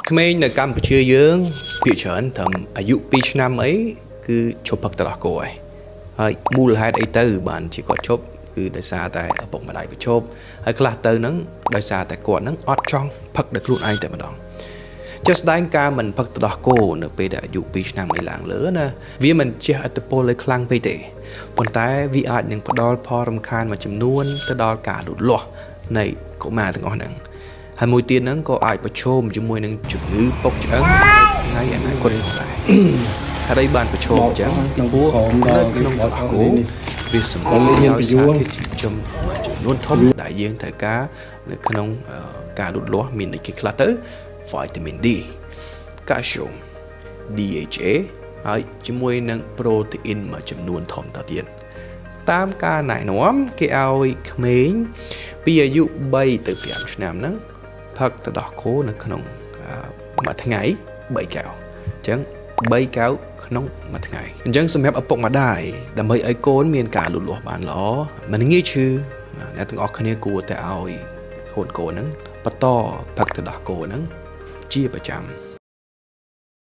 ក្មេងនៅកម្ពុជាយើងភាគច្រើនត្រឹមអាយុ2ឆ្នាំអីគឺឈប់ផឹកទឹកដោះគោហើយហើយមូលហេតុអីទៅបានជាគាត់ឈប់គឺដោយសារតែឪពុកម្ដាយប្រឈប់ហើយខ្លះទៅហ្នឹងដោយសារតែគាត់ហ្នឹងអត់ចង់ផឹកដោយខ្លួនឯងតែម្ដងជាក់ស្ដែងការមិនផឹកទឹកដោះគោនៅពេលដែលអាយុ2ឆ្នាំអីឡើងលើណាវាមិនជះឥទ្ធិពលឲ្យខ្លាំងពេកទេប៉ុន្តែវាអាចនឹងផ្ដល់ផលរំខានមួយចំនួនទៅដល់ការលូតលាស់នៃកុមារទាំងអស់ហ្នឹងហើយមួយទៀតហ្នឹងក៏អាចប្រឈមជាមួយនឹងជំងឺពុកឆ្អឹងនៅថ្ងៃអនាគតផងដែរហេតុអីបានប្រឈមអញ្ចឹងពីព្រោះនៅក្នុងទឹកដោះគោវាសម្បូរដោយសារធាតុចិញ្ចឹមមួយចំនួនធំដែលយើងត្រូវការនៅក្នុងការលូតលាស់មានដូចជាខ្លះទៅ vitamin D កាល់ស្យូម DHA ហើយជាមួយនឹងប្រូតេអ៊ីនមួយចំនួនធំតទៀតតាមការណែនាំគេឲ្យក្មេងពីអាយុ3ទៅ5ឆ្នាំហ្នឹងផឹកទឹកដោះគោនៅក្នុងមួយថ្ងៃ3កែវអញ្ចឹង3កែវក្នុងមួយថ្ងៃអញ្ចឹងសម្រាប់ឪពុកម្ដាយដើម្បីឲ្យកូនមានការលូតលាស់បានល្អមិនងាយឈឺអ្នកទាំងអស់គ្នាគួរតែឲ្យកូនកូនហ្នឹងបន្តផឹកទឹកដោះគោហ្នឹងជាប្រចាំ។